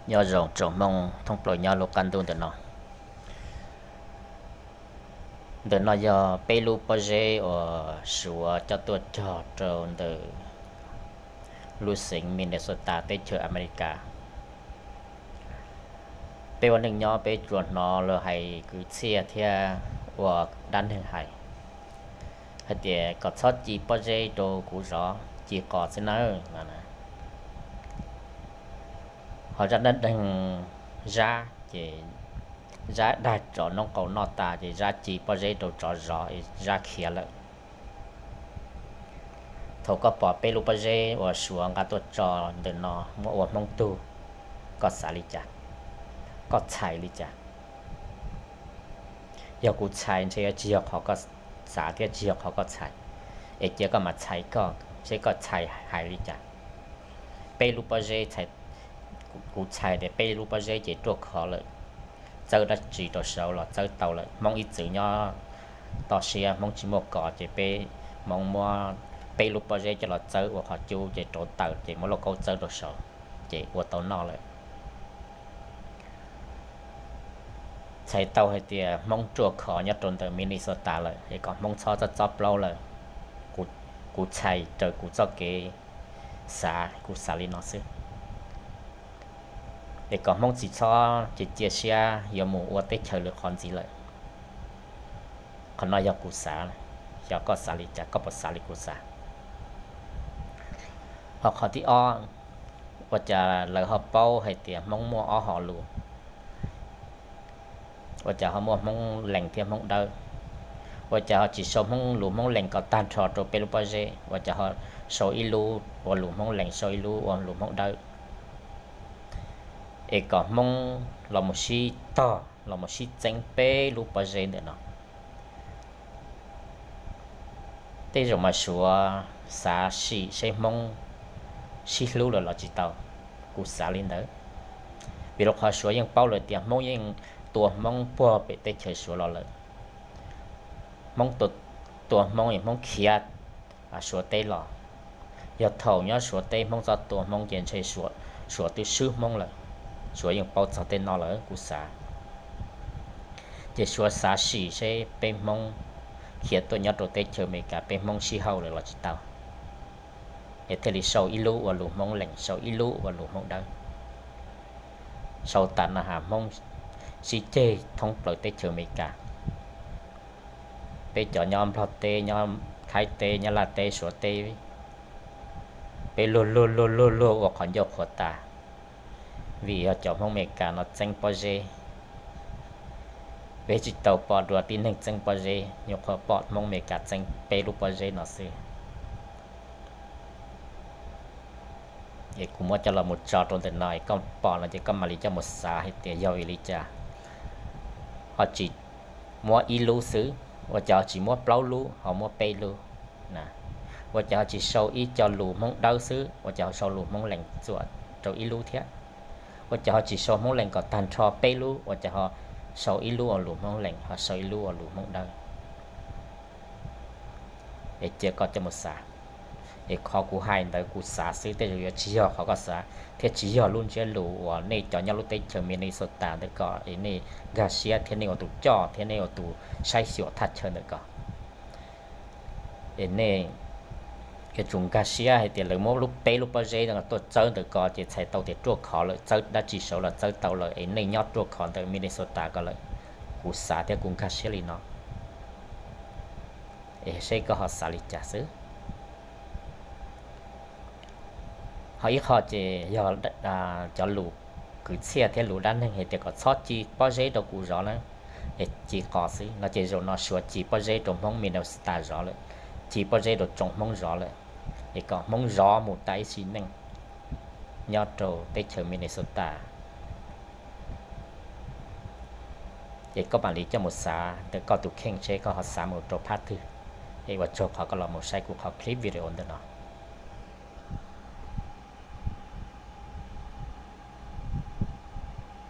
Nyob zoo tsoom Hmoob thoob plaws nyob lub qab ntuj ntawm no. Ntawm no yog peb lub pob zeb uas Suav coj tuaj cog rau ntawm lub xeev Minnesota teb chaws Amelikas. Peb ua neej nyob peb tsuas hnov lawv hais kwv txhiaj thiab ua dab neeg hais, hais tias kom txhob ci pob zeb rau kuv zov, ci qos xwb nawb no. Ho zaj dab neeg, Zab ces Zab dag tsov noob qau noj tas ces Zab ci pob zeb rau tsov zov, Zab khiav lawm. Thaum koj pom peb lub pob zeb uas Suav nqa tuaj tso ntawm no muab ua Hmoob tug, koj xav li cas? Koj txhais li cas? Yog kuv txhais ntshe tsis yog qhov koj xav thiab tsis yog qhov koj txhais, es cia koj mam txhais koj seb koj txhais hais li cas. Peb lub pob zeb, kuv txhais tias peb lub pob zeb ces ruaj khov lawm, txawb dab tsi rau saud los txawb tau lawm. Hmoob ib txwm nyob toj siab, Hmoob tsis muaj kos ces peb Hmoob muab peb lub pob zeb coj los txawb ua qhov cub ces rauv taws ces muab lauj kaub txawb rau saud ces ua tau noj lawm. Txhais tau hais tias Hmoob ruaj khov nyob rau ntawm Minnesota lawm es kom Hmoob txhob txob txob plaub lawm. Kuv txhais raws kuv txoj kev xav, kuv xav li no xwb. Es kom Hmoob tsis txhob cia cia siab yuav mus ua teb chaws lwm qhov ntxiv lawm. Qhov no yog kuv xav, xyov koj xav li cas, koj puas xav li kuv xav? Ho qhov thib ob, ua cas lawv ho paub hais tias Hmoob muaj ob hom lus? Ua cas ho muaj Hmoob Lees thiab Hmoob Dawb? Ua cas ho tsis sau Hmoob lus Hmoob Lees kom tag nrho rau peb lub pob zeb, ua cas ho sau ib lub ua lus Hmoob Lees, sau ib lub ua lus Hmoob Dawb, es kom Hmoob los mus sib tog, los mus sib txeeb peb lub pob zeb ntawm no? Tej zaum mas Suav xav sim seb Hmoob sib hlub lawm los tsis tau, kuv xav li ntawd. Vim rau qhov Suav yeej paub lawm tias Hmoob yeej tua Hmoob puag pem teb chaws Suav los lawm. Hmoob tua Hmoob es Hmoob khiav Suav teb los. Yog thaum nyob Suav teb Hmoob txhob tua Hmoob ces ntshe Suav twb swb Hmoob lawm. Suav yeej paub txog tej no lawm kuv xav. Ces Suav xav sim seb peb Hmoob khiav tuaj nyob rau teb chaws Amelikas peb Hmoob sib haum lawm los tsis tau, es thiaj li sau ib lub ua lus Hmoob Lees, sau ib lub ua lus Hmoob Dawb. Sau tas no has Hmoob sib ceg thoob plaws teb chaws Amelikas. Peb cov nyob Nplog teb, nyob Thaib teb, nyob Laj teb, Suav teb, peb luag luag luag luag luag ua qhov ncauj qhuav tas, vim yog cov Hmoob Amelikas no txeeb pob zeb. Peb tsis tau pom dua tib neeg txeeb pob zeb, nyuam qhuav pom Hmoob Amelikas txeeb peb lub pob zeb no xwb. Es kuv muab coj los mus tso rau ntawm no es koj pom no ces koj mam li coj mus xav hais tias yog vim li cas ho tsis muab ib lub xwb, ua cas ho tsis muab plaub lub ho muab peb lub na? Ua cas ho tsis sau ib co lus Hmoob Dawb xwb, ua cas ho sau lus Hmoob Lees txuam rau ib lub thiab? Ua cas ho tsis sau Hmoob Lees kom tag nrho peb lub, ua cas ho sau ib lub ua lus Hmoob Lees ho sau ib lub ua lus Hmoob Dawb? Es cia koj coj mus xav. Es qhov kuv hais ntawd kuv xav xwb, tej zaum yuav tsis yog qhov koj xav thiab tsis yog lub ntsiab lus uas nej cov nyob lub teb chaws Minnesota ntawm ko es nej nkag siab thiab nej ua tus coj thiab nej ua tus saib xyuas thaj chaw ntawm ko. Es nej yuav tsum nkag siab hais tias lawv muab lub peb lub pob zeb no tuaj txawb ntawm ko ces txhais tau tias ruaj khov lawm, txawb dab tsi saud los txawb tau lawm es nej nyob ruaj khov ntawm Minnesota ko lawm. Kuv xav thiab kuv nkag siab li no. Es seb koj ho xav li cas xwb. Ho ib qho ces yog cov lus kwv txhiaj thiab lus dab neeg hais tias kom txhob ci pob zeb rau kuv zov na, es ci qos xwb no ces zaum no Suav ci pob zeb rau Hmoob Minnesota zov lawm, ci pob zeb rau tsoom Hmoob zov lawm, es kom Hmoob zov mus tas ib sim neej nyob rau teb chaws Minnesota. Es koj mam li coj mus xav ntawm koj tus kheej seb koj ho xav mus rau phab twg. Es ua tsaug qhov koj los mus saib kuv qhov clip video ntawm no.